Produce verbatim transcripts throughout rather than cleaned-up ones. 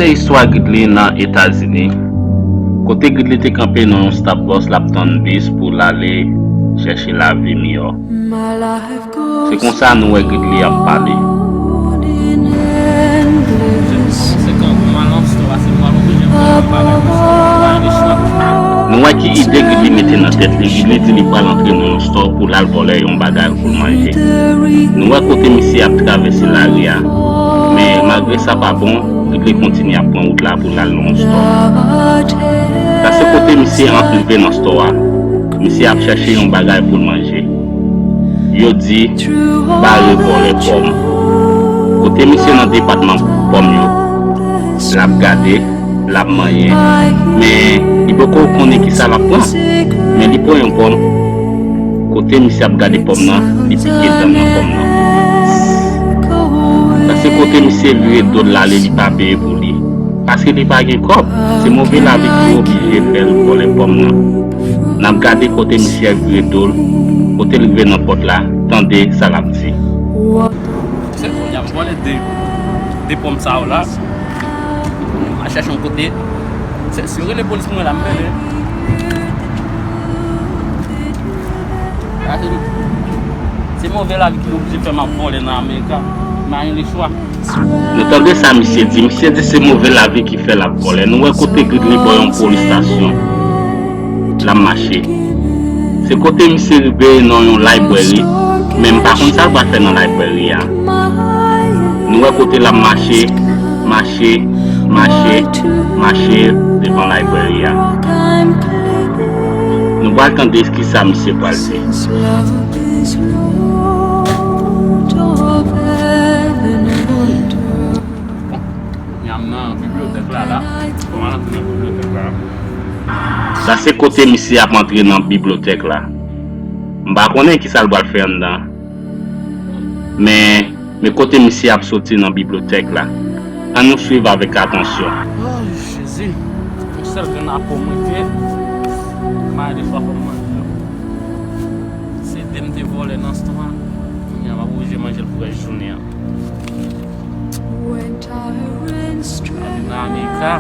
Se istwa Gridley nan Etazini, kote Gridley te kanpe nan yon stop loss l ap tann bis pou l ale chèche lavi miyò. Se konsa nou wè Gridley ap pale. Nou wè ki ide Gridley mete nan tèt li. Gridley di li pral antre nan yon store pou l al vòlè yon bagay pou l manje. Nou wè kote misye ap travèse lari a. Men malgre sa pa bon, Gridley kontinye ap pran wout la pou l al nan yon store. Sa se kote misye ant rive nan store a. Misye ap chèche yon bagay pou l manje. Yo di bare vòlè pòm. Kote misye nan depatman pòm yo, l ap gade, l ap manyen. Men li poko konnen kisa l ap pran. Men li pran yon pòm. Kote misye ap gade pòm nan, li pike dan nan pòm nan. Sa se kote misye vire do l ale, li pa peye pou li. Paske li pa gen kòb, se move lavi ki oblije fè l vòlè pòm nan. N ap gade kote misye vire do l, kote l rive nan pòt la, tande sa l ap di. Se kounye a m vòlè de, de pòm sa yo la. M al chèche yon kote. Se, si yo rele polis mwen la, m pèdi. Gade, se move lavi ki oblije fè m ap vòlè nan Amerika. M pa gen lechwa. Nou tande sa misye di. Misye di se move lavi ki fè l ap vòlè. Nou wè kote Gridley bò yon polis stasyon. L ap mache. Se kote misye rive nan yon library. Men m pa konn sa l pral fè nan library a. Nou wè kote l ap mache, mache, mache, mache devan library a. Nou pral tande kisa misye pral di. Bon, kounye a m nan bibliyotèk la, la. Kòman l antre nan bibliyotèk la? Sa se kote misye ap antre nan bibliyotèk la. M pa konnen kisa l pral fè anndan. Men, men kote misye ap soti nan bibliyotèk la. Ann nou swiv avèk atansyon. Oh, Jezi. Yon sèl grenn apò mwen te. Maladi swa fò m manje. Se de m te vòlè nan store a. Kounye a m ap oblije manje l pou rès jounen an. Lavi nan Amerika.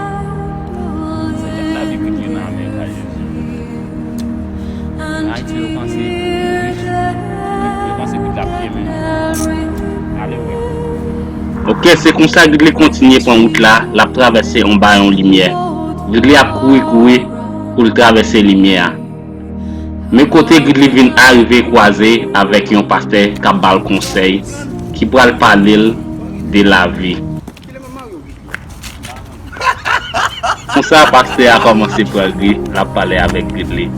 Se jan lavi ki dwe nan Amerika, Jezi. Nan Ayiti, yo panse yo rich. Yo panse tout ap byen, men ale wè. Ok, se konsa Gridley kontinye pran wout la, l ap travèse anba yon limyè. Gridley ap kouri, kouri pou l travèse limyè a. Men kote Gridley vin arive kwaze avèk yon pastè k ap ba l konsèy, ki pral pale l de lavi. Konsa, pastè a kòmanse pran ri, l ap pale avèk Gridley.